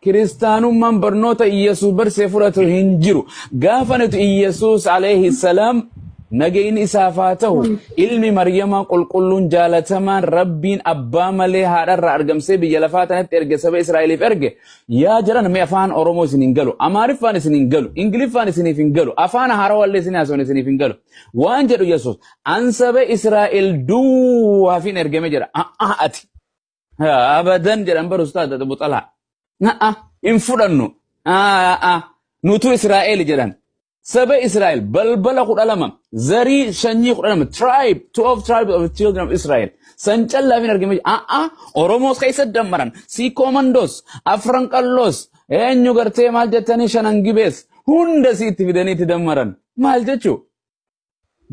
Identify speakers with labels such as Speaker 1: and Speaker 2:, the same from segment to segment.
Speaker 1: Kiristaanummaan barnoota Iyyasuus barsee fudhatu hin jiru. Gaafa nuti Iyyasuus alayhi salaam, nageenyi isaaf haa ta'u, ilmi Maryamaa qulqulluun jaalatamaan Rabbiin abbaa malee haadharraa argamsee biyya lafaa tanatti erge, saba Israa'eliif erge, yaa jedhan, mee afaan Oromoo isin hin galu, Amaariffaan isin hin galu, Ingiliffaan isiniif hin galu, afaan haarawallee isin haasa'uun isiniif hin galu. Waan jedhu Yesuus, an saba Israa'el duwwaafin ergame jedha. Ati abadan jedhan bar ustaad Abu Talhaa. Hin fudhannu. Nutu Israa'el jedhan. Saba Israa'el balbala 12, zarii sanyii 12, tribe, 12 tribe of children of Israel. San callaafin argame. Oromoos keessa dammaran, Siikoo Mandoos, Afran Qalloos, eenyu gartee maal jettanii, Shanan Gibees hunda sitti fidanii itti dammaran. Maal jechuu?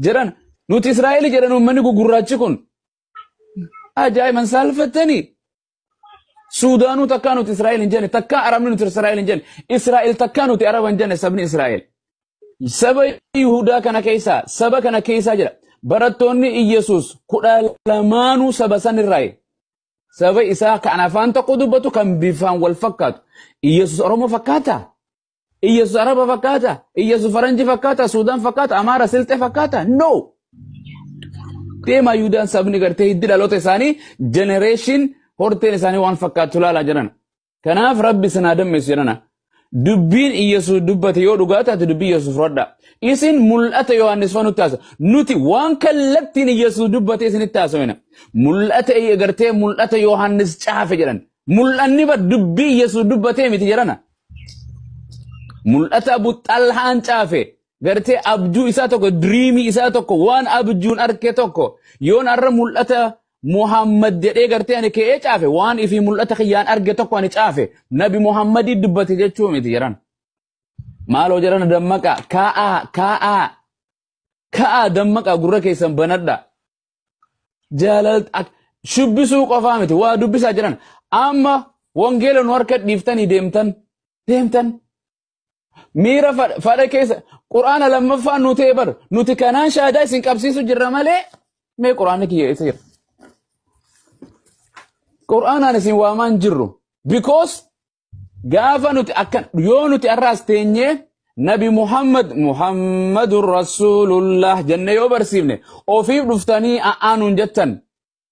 Speaker 1: Jedhan nuti Israa'el jedhan uummanni gugurraachi kun. Ajaa'iban saalfattanii. Suudaanuu takkaa nuti Israa'el hin jenne, takkaa Arabni nuti Israa'el hin jenne, Israa'el takkaa nuti Araba hin jenne sabni Israa'el. Saba Yihudaa kana keessaa, saba kana keessaa jira. Barattoonni Iyyasuus 12nuu saba sanirraayi. Saba isaa kan afaan tokko dubbatu, kan bifaan wal fakkaatu. Iyyasuus Oromoo fakkaata? Iyyasuus Araba fakkaata? Iyyasuus Faranjii fakkaata? Suudaan fakkaata? Amaara, Silxee fakkaata? No! Deemaa, Yihudaan sabni gartee hiddi dhaloota isaanii, generation horteen isaanii waan fakkaatu ilaalaa jiran. Kanaaf Rabbi sinaa dammeessu jedhana. Dubbiin Iyyasuus dubbate yoo dhugaa taate, dubbii Iyyasuus fudhadha. Isin mul'ata Yohaannis fa nutti haasa. Nuti waan kallattiin Iyyasuus dubbate isinitti haasawina. Mul'ata gartee mul'ata Yohaannis caafe jedhan. Mul'anni bar dubbii Iyyasuus dubbatee miti jedhana. Mul'ata Abu Xalhaan caafe, gartee abjuu isaa tokko, dreamii isaa tokko, waan abjuun arke tokko. Yoon arra mul'ata Muhammad jedhee gartee ani ka'ee caafe, waan ifii mul'ata kiyyaan arge tokko ani caafe, Nabi Muhammadii dubbate jechuu miti jedhan. Maaloo jedhan, dammaqa, kaa'aa, kaa'aa, kaa'aa, dammaqa, gurra keessan banadha. Jaalal shubbisuu qofaa miti, waa dubbisaa jiran. Amma wangeela nu harka dhiiftanii deemtan deemtan. Miira fadha keessa quraana lammaffaan nu ta'e bar, nuti kanaan shaadaa isin qabsiisu jirra malee. Mee quraanni kiyya eessa jira? Quraanaan isin waamaan jirru. Because gaafa nuti akkan yoo nuti har'aas teenyee Nabi Muhammad, Muhammadun Rasuulullah jennee yoo barsiifne, ofiif dhuftanii a'aanuun jettan.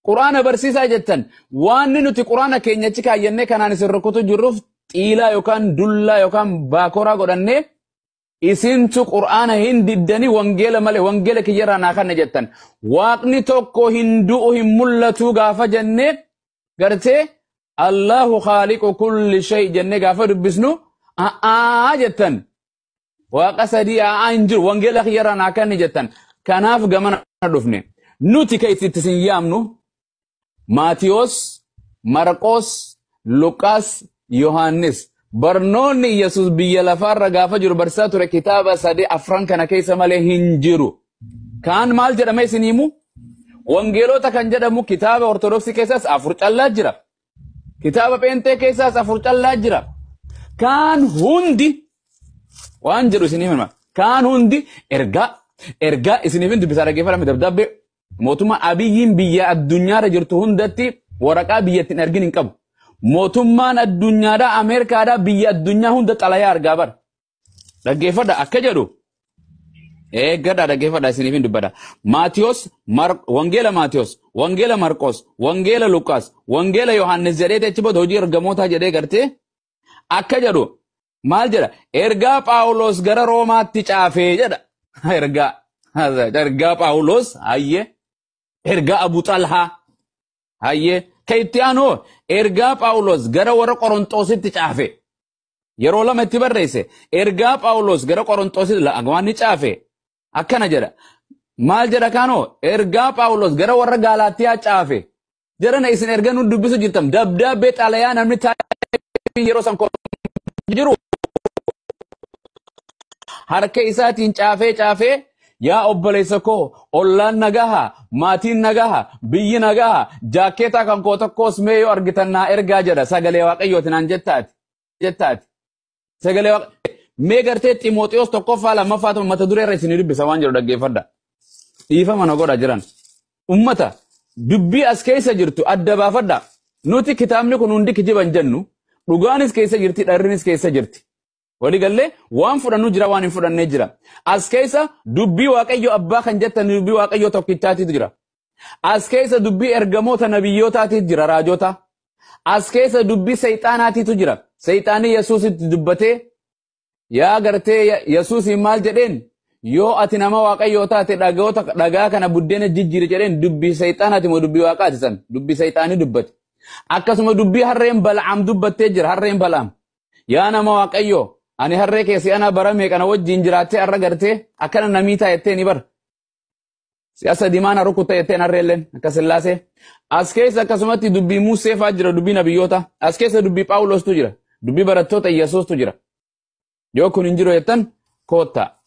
Speaker 1: Quraana barsiisaa jettan. Waan nuti quraana keenya achi kaayyannee kanaan isin rukutu jirruuf, xiilaa yookaan dullaa yookaan baakoraa godhannee, isintu quraana hin diddanii, wangeela malee, wangeela kiyyarraa naa kanna jettan. Waaqni tokko hin du'u, hin mul'atu gaafa jennee, gartee Allahu khaaliqu kulli shay jennee gaafa dubbisnu, a'aa jettan. Waaqa sadii a'aa hin jiru, wangeela kiyyarraa naa kanni jettan. Kanaaf gamana dhufne. Nuti kan itti isin yaamnu Maatiyos, Marqoos, Luqaas, Yohaannis. Barnoonni Yesuus biyya lafaarra gaafa jiru barsiisaa ture kitaaba sadii afran kana keessa malee hin jiru. Kaan maal jedhame isin himu? Wangeelota kan jedhamu kitaaba Ortodoksii keessaas afur callaa jira. Kitaaba Pheenxee keessaas afur callaa jira. Kaan hundi waan jedhu isin hima. Kaan hundi ergaa isiniif hin dubbisaa, dhaggeeffadhaa. Dabdaabbee mootummaa Abiyyiin biyya addunyaarra jirtu hundatti waraqaa biyyatti hin argin hin qabu. Mootummaan addunyaadhaa, Ameerikaadhaa, biyya addunyaa hunda xalayaa argaa bara. Dhaggeeffadha akka jedhu. Eeggadha, dhaggeeffadha, isiniif hin dubbadha. Maatiyos, Wangeela Maatiyos, Wangeela Marqos, Wangeela Luqaas, Wangeela Yohaannis jedhee, achi booda hojii ergamootaa jedhee gartee akka jedhu maal jedha? Ergaa Phaawulos gara Roomaatti caafee jedha. Ergaa Phaawulos, hayyee. Ergaa Abu Xalhaa, hayyee. Kan itti aanu ergaa Phaawulos gara warra Qorontoositti caafe. Yeroo lama itti barreesse. Ergaa Phaawulos gara Qorontoositti waan ni caafe. Akkana jedha. Maal jedha kaanoo? Ergaa Phaawulos gara warra Gaalaatiyaa caafe. Jarana, isin erga nu dubbisu jirtan, dabdaabbee xalayaa namni taa'ee yeroo san jiru harka isaatiin caafee caafee, yaa obboleessa koo, ollaan nagaha, maatiin nagaha, biyyi nagaha, jaakkeetaa kan koo tokkos mee yoo argitan naa ergaa jedha, sagalee Waaqayyooti naan jettaati jettaati. Sagalee Waaqa mee gartee Ximooxiyoos tokkoffaa, lammaffaa, mata duree irra isinii dubbisa, waan jedhu dhaggeeffadha. Dhiifama na godha jiran. Ummata, dubbii as keessa jirtu adda baafadha. Nuti kitaabni kun hundi kijiban jennu. Dhugaanis keessa jirti, dharrinis keessa jirti. Walii gallee waan fudhannu jira, waan hin fudhannee jira. As keessa dubbii Waaqayyo abbaa kan jettan dubbii Waaqayyo tokkichaatitu jira. As keessa dubbii ergamoota nabiyyootaatitu jira, raajota. As keessa dubbii sayxaanaatitu jira. Sayxaanii Yesuusitti dubbatee yaa gartee Yesuusiin maal jedheen? Yoo ati nama Waaqayyoo taate dhagoota dhagaa kana buddeena jijjiiri jedheen. Dubbii sayxaanaati moo dubbii Waaqaati san? Dubbii sayxaanii dubbate. Akkasuma dubbii harreen Bal'aam dubbattee jira, harreen Bal'aam. Yaa nama Waaqayyoo, ani harree keessi ana bara meeqana wajjin jiraattee har'a gartee akkana namii taayettee ni bar. Si'a sadi maana rukutta jetteen harreelleen akka Sillaasee. As keessa akkasumatti dubbii Musee fa'aa jira, dubbii nabiyyoota. As keessa dubbii Phaawulostu jira. Dubbii barattoota Yesuustu jira. Yoo kun hin jiru jettan koottaa.